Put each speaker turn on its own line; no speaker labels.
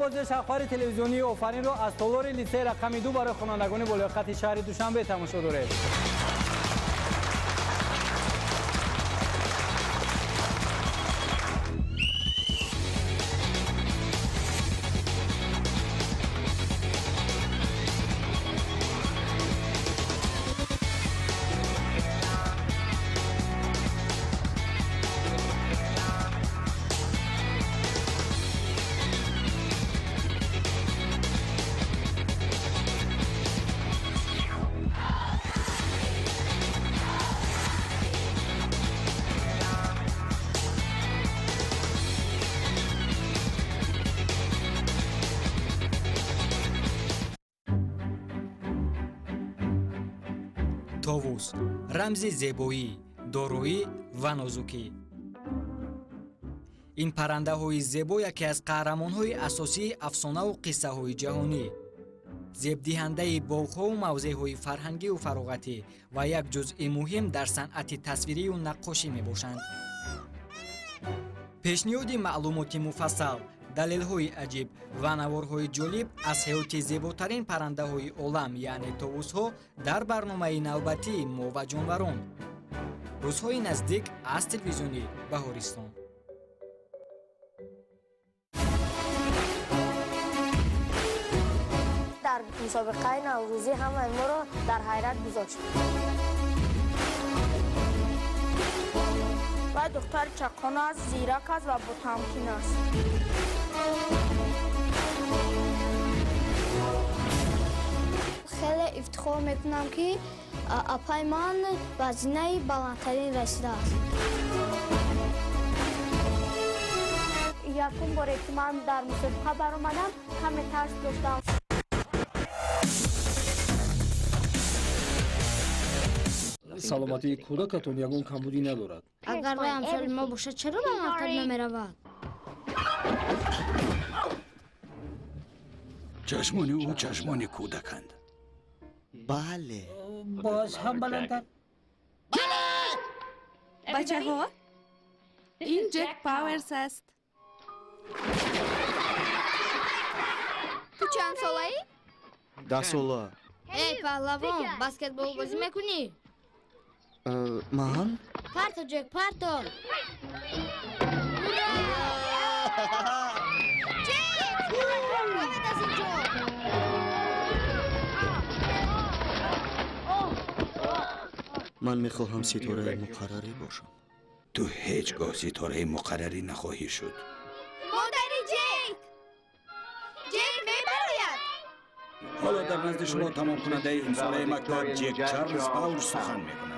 Бозии шахвари телевизионии Офаринро аз толори литсей рақами 2 барои хонандагони болояқати шаҳри Душанбе тамошо доред. Товус рамзи зебоӣ, дороӣ ва нозукӣ. Ин паррандаҳои зебо яке аз қаҳрамонҳои асосии афсонаву қиссаҳои ҷаҳонӣ, зебдиҳандаи боғҳову мавзеъҳои фарҳангиву фароғатӣ ва як ҷузъи муҳим дар санъати тасвирию наққошӣ мебошанд. Пешниҳоди маълумоти муфассал, далелҳои аҷиб ва наворҳои ҷолиб аз ҳаёти зеботарин паррандаҳои олам, яъне товусҳо, дар барномаи навбатии «Мо ва ҷонварон». Рӯзҳои наздик аз телевизиони Баҳористон.
Дар мусобиқаи наврӯзӣ ҳамаи моро дар ҳайрат гузошт.
Вай духтари чаққон аст, зирак аст ва ботамкин аст.
Хеле ифтихор мекунам, ки апаи ман ба зинаи баландтарин расидааст.
Якум боре, ки ман дар мусобиқа баромадам, каме тарс доштам.
Саломатии кӯдакатон ягон камбудӣ надорад.
Агар вай ҳамсоли мо бошад, чаро ба мактаб намеравад?
Чашмони ӯ чашмони кӯдаканд.
Бале.
Боз ҳам баландтар.
Бачаҳо, ин Ҷек Пауэрс аст.
Ту чанд солаӣ?
10 сола.
Эй, паҳлавон, баскетбол бозӣ мекунӣ?
Ман?
Парто, Ҷек, парто! Ҷек! Равед аз ин ҷо!
Ман мехоҳам ситораи муқаррарӣ бошам.
Ту ҳеҷ гоҳ ситораи муқаррарӣ нахоҳӣ шуд.
Модари Ҷек! Ҷек мебарояд!
Ҳоло дар назди шумо тамомкунандаи имсолаи мактаб Ҷек Чарлз Пауэрс сухан мекунад.